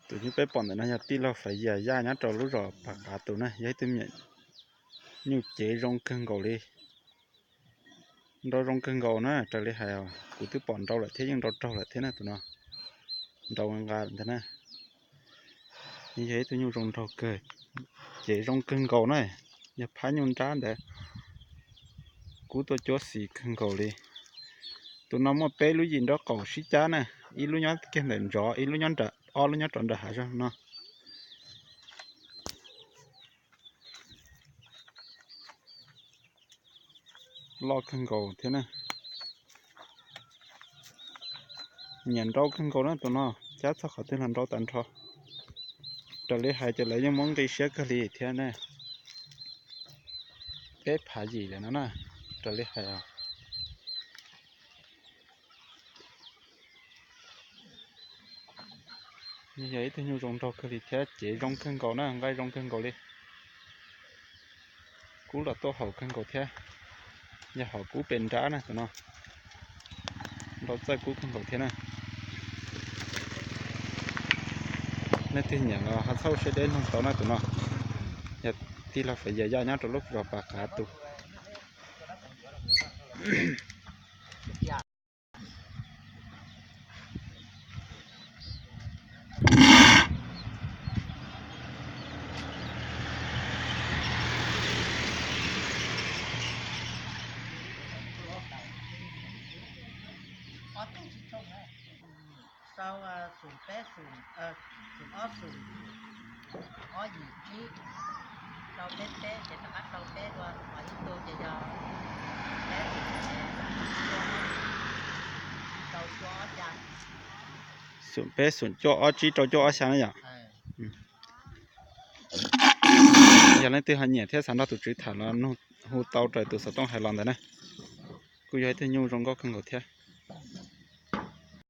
Tus nyuj peb pom ntawm no yog tij laug Faiv Yas Yaj nyob rau lub zos Pas Qav tus na, yog ib tug me nyuj cev zoo kawg nkaus li. Nrau zoo kawg nkaus na, raws li hais os, kuv twb pom nrau lawm thiab yeej nrau raug lawm thiab na tus no. Nrau nqa ntag na. Yog ib tug nyuj zoo nraug kawg, cev zoo kawg nkaus na, yog phab nyuj nrab ntawd kub tuaj cuab xis kawg nkaus li. Tus no muaj peb lub yim nraub qaum sib cab na, ib lub nyob kiag ntawm ntsov, ib lub nyob nram, ob lub nyob rov nram hav zoov no. Loj kawg nkaus thiab na. Nyiam nrau kawg nkaus na tus no, cab txog qhov twg los nrau tag nrho. Raws li hais ces lawv yeej muab nqi siab kawg li thiab na. Peb phav yim lawm no na, raws li hais os. Yog ib tug nyuj zoo nraug kawg li thiab cev zoo kawg nkaus na, nqaij zoo kawg nkaus li. Kub los tuaj haum kawg nkaus thiab. Yog hom kub pes nrab na tus no, nrau txawj kub kawg nkaus thiab na. Leej twg nyiam los ho txhob siab deb mloog tau na tus no. Yog tij laug Faiv Yas Yaj nyob rau lub zos Pas Qav tus. Rau xum peb xum, xum ob xum, ob yim tsib, rau peb peb ces rov qab rau peb dua, ho ib tug ces yog peb xum, rau cuaj ob xya. Xum peb xum cuaj ob tsib rau cuaj ob xya na yom. Yog leej twg ho nyiam thiab xav nrog tus tswv tham los nug hu tau raws tus xov tooj hais los ntawd na. Kuj yog ib tug nyuj zoo nkauj kawg nkaus thiab.